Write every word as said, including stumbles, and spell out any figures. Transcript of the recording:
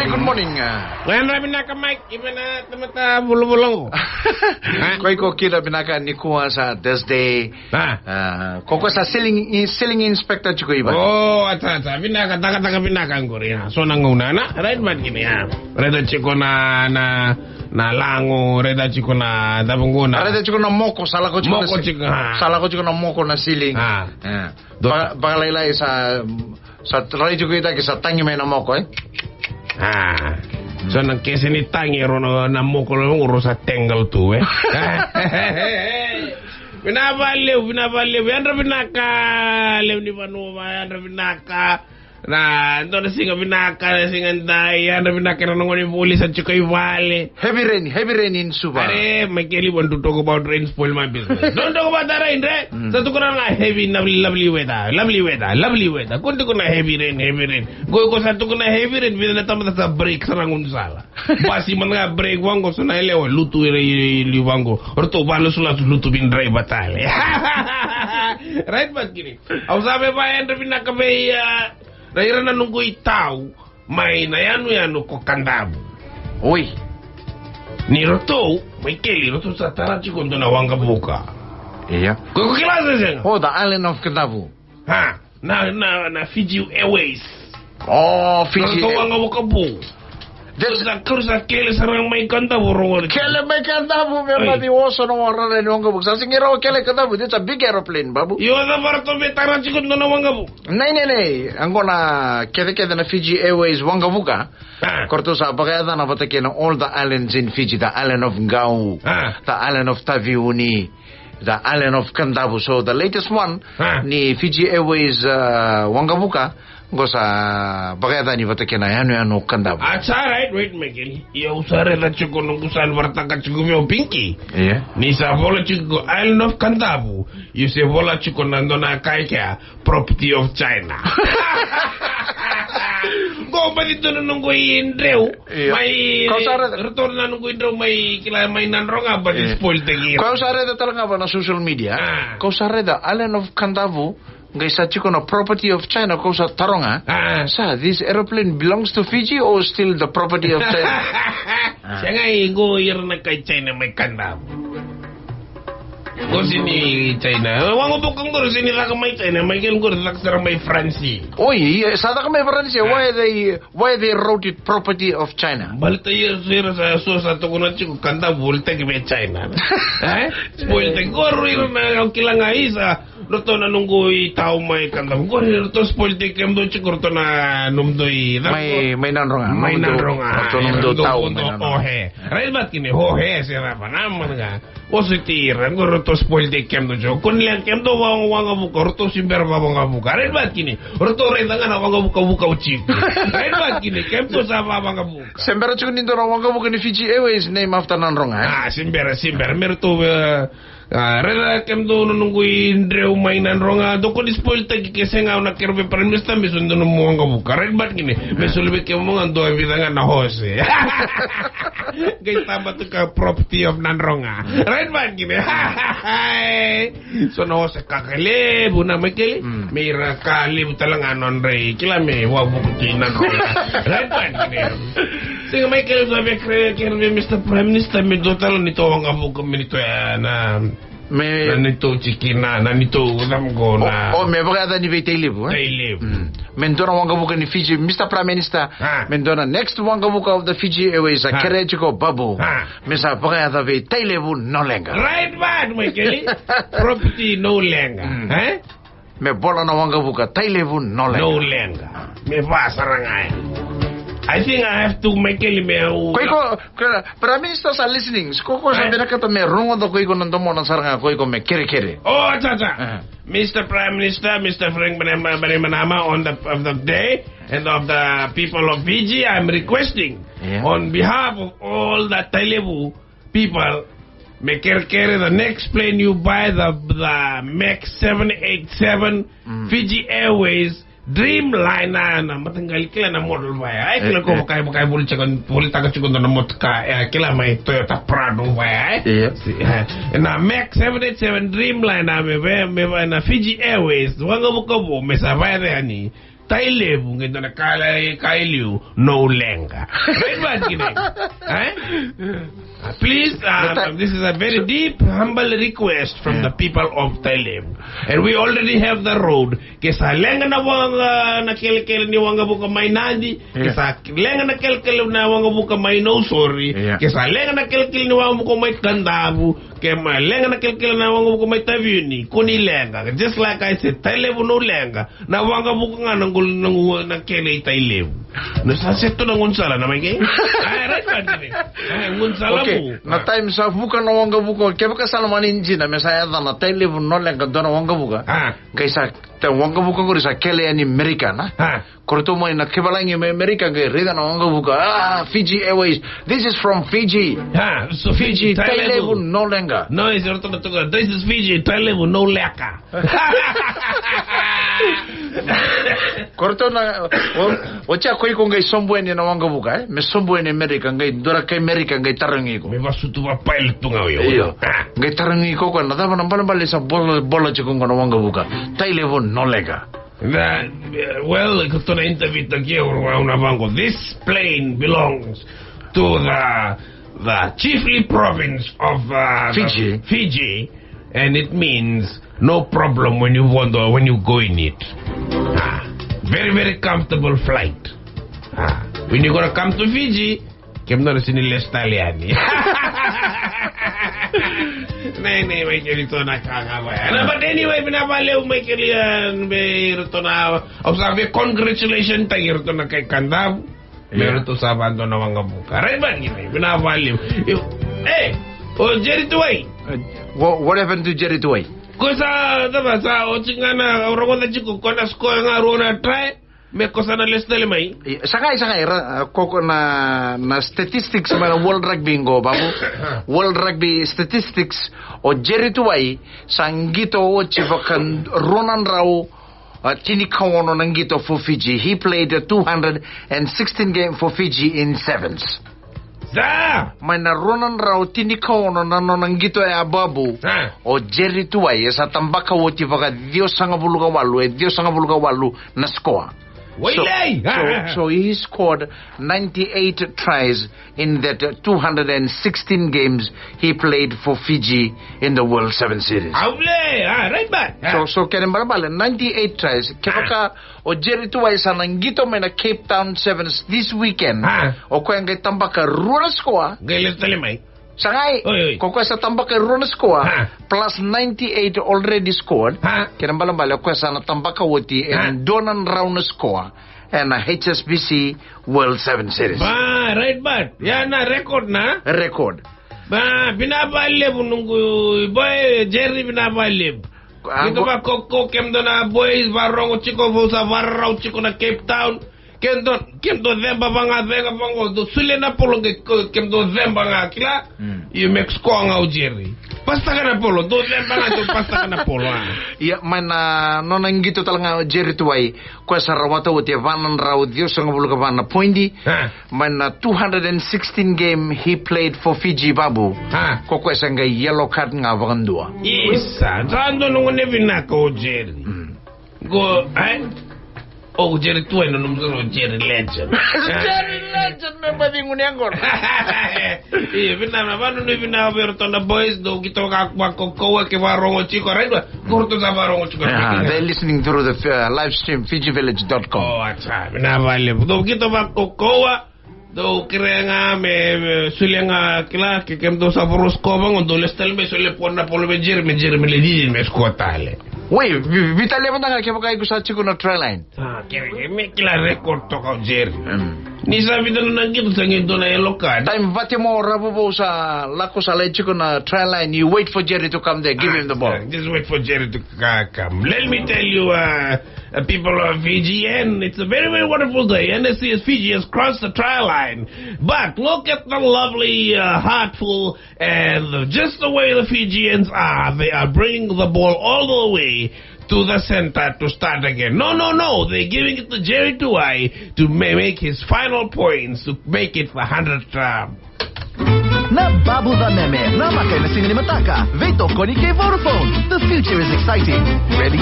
Good morning. Yadra vinaka, Mike. Iko na tamata vulavula qo. Ko iko kila vinaka nikua sa Thursday. Ah. Ah, ko iko sa selling, selling inspector tiko i vale. Oh, acha, acha. Vinaka, takataka vinaka qori. So na gauna, na. Right, man, kini, ah. Raica tiko na, na, na lago, raica tiko na cava qo na. Raica tiko na moko, sa lako tiko na moko si-, tiko, ah. Sa lako tiko na moko na selling. Ah. Ah. Ba-, vakalailai sa, sa rai tiko i cake sa tagi mai na moko, eh? Ah. So na kese ni tagi, rau na, na moko, rau sa tangle tu, eh? Vinaka vakalevu, vinaka vakalevu. Yadra vinaka, lewe ni vanua, yadra vinaka. Na, dua na siga vinaka, na siga dai, yadra vinaka, na gone voli sa tiko i vale. Heavy rain, heavy rain in Suva. Are, Michael, you want to talk about rain, spoil my business. Don't talk about the rain, re. Mm. Sa tukuna na heavy, lovely, lovely weather, lovely weather, lovely weather. Ko tukuna heavy rain, heavy rain. Ko, ko sa tukuna heavy rain, vica na tamata sa break sara gunu sala. Basi mada ga break vaqo, so na yalewa lutu i, i, i, vaqo. Ratou valusulasu lutu vei draiva tale. Right, but kini. Au sa via vakayadra vinaka vei, ah, na ira na noqu itau mai na yanuyanu ko Kadavu. Oi. Ni ratou, Michael, ratou sa tara tiko dua na waqavuka. Ia. Ko, ko kila se sega? Oh, the island of Kadavu. Ha, na, na, na Fiji Airways. Oh, Fiji. Ratou waqavuka vou. That's, sa, kuru sa kele sara mai Kadavu, rogo. Kele mai Kadavu, me, oi, mati oso na warara ni waqavuka. Sa sega ni rawa kele Kadavu, that's a big aeroplane, babu. Io, sa vara to me tara tiko dua na waqavuka. Nei, nei, nei. Qo na kece, kece na Fiji Airways waqavuka. Ah. Ko ratou sa vakayacana vata kei na all the islands in Fiji, the island of Gau, ah, the island of Taveuni, the island of Kadavu. So the latest one, ah, ni Fiji Airways, uh, waqavuka, qo sa vakayacani vata kei na yanuyanu Kadavu. That's all right, wait, Michael. Io, au sa raica tiko noqu sa varataka tiko vei au Pinki. Ia. Ni sa vola tiko island of Kadavu, io se vola tiko na dua na ka i kea, property of China. Qo bati tu na noqu idreu. Ia. Mai, kau sa raica, ratou na noqu idreu mai, kila, mai Nadroga, bati, ia, spoil taki. Kau sa raica tale ga va na social media. Ah. Kau sa raica island of Kadavu, qai sa tiko na property of China, kau sa taroga. Ah. Sa, this aeroplane belongs to Fiji or still the property of China? Ah. Sega, i qo ira na kai China mai Kadavu. Qo sega ni China. Waqavuka qori sega ni caka mai China, Michael, qori caka sara mai Faransi. Oi, ia, sa caka mai Faransi, ah, why they, why they wrote it property of China? Baleta ia, so ira sa, so sa tukuna tiko Kadavu volitaki vei China. Eh? Spoil taki. Qori ira na, au kila ga isa, ratou na noqu itau mai Kadavu. Qori ratou spoil taki kemudou tiko, ratou na nomudou i, mai, mai Nadroga. Mai Nadroga. Ratou nomudou tau mai Nadroga. Ohe. Right, but kini ohe, se ra pa na mada ga. Oso ti ira, qo ratou spoil taki kemudou tiko. Ko ni leqa kemudou va waqavuka, ratou se bera va waqavuka. Right, but kini, ratou raica ga na waqavuka vuka o tiko. Right, but kini, kemudou sa va waqavuka. Se bera tiko ni dua na waqavuka ni Fiji Airways named after Nadroga, eh? Ah, se bera, se bera. Me ratou, eh, ah, raica kemudou na noqu idreu mai Nadroga. Dou ko ni spoil taki, ke sega, au na kere vei Prime Minister me soli dua nomu waqavuka. Right, but kini, me soli vei kemudou ga dua vica ga na hose. Qai taba tu ka property of Nadroga. Right, but kini. So na hose kaka levu na, Michael. Mm. Me ira ka levu tale ga nodra i, kila, me waqavuka tu i Nadroga. Right, but kini. Sega, Michael, sa via kere, kere vei Mister Prime Minister me dua tale neitou waqavuka, me neitou, e, na, me, na neitou tikina, na neitou cava qo na. O, o, me vakayacani vei Tailevu, eh? Tailevu. Mm. Me dua na waqavuka ni Fiji, Mister Prime Minister, ah, me dua na next waqavuka of the Fiji Airways, ah, kerea tiko Babu. Ah. Me sa vakayaca vei Tailevu no leqa. Right, but, Michael. Property no leqa. Mm. Eh? Me vola na waqavuka, Tailevu no leqa. No leqa. Me va sara ga ya. I think I have to, Michael, me au. Ko iko, ko, Prime Minister sa listening. Ko iko sa, eh, vinakata me rogoca ko iko na domona sara ga ko iko me kerekere. Oh, acha, acha. Eh. Mister Prime Minister, Mister Frank Bainimarama, on the, of the day and of the people of Fiji, I'm requesting, yeah, on behalf of all the Tailevu people, me kerekere, the next plane you buy, the, the Max seven eight seven, mm, Fiji Airways, Dreamliner, na mataqali, kila na model vaya, eh? Kila, eh, ko, eh, vaka, vaka e voli tiko, volitaka tiko dua na motoka, eh, kila, mai Toyota Prado vaya, eh? Iya. Si, eh, na Max seven eight seven Dreamliner, me, me, me vaya na Fiji Airways, waqavuka vou, me sa vaya yani. Tailevu, qai dua na ka lai, ka i liu, no leqa. Right, Vati, kina? Eh? Uh, please, uh, this is a very deep, humble request from the people of Tailevu. And we already have the road. Ke sa leqa na waqa, na kelekele ni waqavuka mai Nadi, ke sa leqa na kelekele na waqavuka mai Nausori, ke sa leqa na kelekele ni waqavuka mai Kadavu, ke ma leqa na kelekele na waqavuka mai Taveuni, ko ni leqa. Just like I said, Tailevu no leqa. Na waqavuka ga na qul-, na qu-, na kele i Tailevu. Na sa seto na gaunisala na mai kei. Ai, right, right, right. Ai, gaunisala. Okay, vu. Na time sa vuka na waqavuka, kevaka sa na mani jina, me sa yaca na Tailevu no leqa dua na waqavuka. Ah. Qai sa, ta waqavuka qori sa kele yani Amerika, na? Ah. Ko ratou mai na kevalagi mai Amerika qai raica na waqavuka. Ah, Fiji Airways. This is from Fiji. Ah, so Fiji, Fiji, Tailevu. Tailevu no leqa. No, is ratou na toka. This is Fiji, Tailevu no leqa. Ko ratou na, o, oti ya ko iko qai sobu yani na waqavuka, eh? Me sobu yani Amerika, qai dua na kai Amerika qai tarogi iko. Me vasutu va pilot tu ga o iko. Io. Ah. Qai tarogi iko ko na cava na balebale sa bola, bola tiko qo na waqavuka. Tailevu no leqa. Na, eh, well, ko ratou na interview taki au, au na vaqo. This plane belongs to the, the chiefly province of, uh, the Fiji. Fiji, and it means no problem when you want, when you go in it. Ah, very, very comfortable flight. Ah, when you gonna come to Fiji, kemudou na sega ni lesu tale yani. Nei, nei, mai keli tona kaka mai. Na, but anyway, vinaka vakalevu mai keli, eh, me ratou na, au sa via congratulation taki ratou na kai Kadavu. Me ratou sa vadua na waqavuka. Right, but anyway, vinaka vakalevu. Io, eh, o Jerry Tuwai. Uh, wha-, what happened to Jerry Tuwai? Ko sa, cava sa, oti ga na, au rogoca tiko ko na score ga rua na try. Me ko sa na lesu tale mai. I, sa qai, sa qai, ra, ko, ko na, na statistics mai na World Rugby qo, babu. World Rugby statistics, o Jerry Tuwai sa qito oti vaka rua na drau, uh, tinikaono na qito for Fiji. He played a two hundred and sixteen game for Fiji in sevens. Sa! Mai na rua na drau tinikaono na nona qito ya, babu. Ah. O Jerry Tuwai, e sa tabaka oti vaka ciwasagavulu ka walu, e ciwasagavulu ka walu na score. Wailei! So, so, so he scored ninety-eight tries in that, uh, two hundred and sixteen games he played for Fiji in the World Seven Series. Au le, ah, right back. Ah. So, so kena balebale, ninety-eight tries. Kevaka o Jerry Tuwai sa na qito mai na Cape Town Sevens this weekend, ah, o koya qai tabaka rua na score. Qai lesu tale mai. Sa qai, oi, oi, ko koya sa tabaka e rua na score, ha, plus ninety-eight already scored. Ha. Kena balebale, o koya sa na tabaka oti e, ha, dua na drau na score ena H S B C World Seven Series. Ba, right, but ya na record na? Record. Ba, vinaka vakalevu noqu boy Jerry, vinaka vakalevu. Qo, qo, kemudou na boys, varogo tiko, vou sa varau tiko na Cape Town. Kemudou, kemudou ceba vaga, cega vaqo, dou solia na polo, qai ko, kemudou ceba ga, kila? Mm. Io, me score ga o Jerry. Pasitaka na polo, dou ceba ga, dou pasitaka na polo, a. Ia, mai na nona qito tale ga o Jerry Tuwai, koya sa rawata oti e va na drau ciwasagavulu ka va na poidi. Ha. Mai na two hundred and sixteen game he played for Fiji, babu. Ha. Ko koya sa qai yellow card ga vakadua. Isa, sa dua na gone vinaka o Jerry. Mm. Qo, e? O Jerry Tuwai, na nomu soro o Jerry Legend. Jerry Legend, me baci gunu yaqona. Io, vinaka, na vanua ni vinaka vei iratou na boys, dou qito vakaukauwa ke varogo tiko, right? Qo ratou sa varogo tiko. Ah, they're listening through the, uh, live stream, Fiji Village dot com. O, acha, vinaka vakalevu. Dou qito vakaukauwa. Dou kerea ga me, me solia ga, kila, ke kemudou sa voro score vaqo, dou lesu tale mai solia polo, na polo vei Jerry, me Jerry me lai cici me score tale. Wait, vi-, vica levu ga kevaka iko sa tiko na try line. A, ke, ke me kila record toka o Jerry. Mm. Ni sa vica na qito sa qai dua na yellow card. Time vati mo ravo vou sa lako sa lai tiko na try line, you wait for Jerry to come there, give him the ball. Ah, just wait for Jerry to ca-, come. Let me tell you, uh, Uh, people of Fiji, and it's a very, very wonderful day. N S C S Fiji has crossed the try line. But look at the lovely, uh, heartful, and just the way the Fijians are. They are bringing the ball all the way to the center to start again. No, no, no. They're giving it to Jerry Tuwai to ma-, make his final points to make it the hundredth try. Na Babu Cameme, na maka ena siga ni mataka. Veitokoni kei Vodafone. The future is exciting. Ready?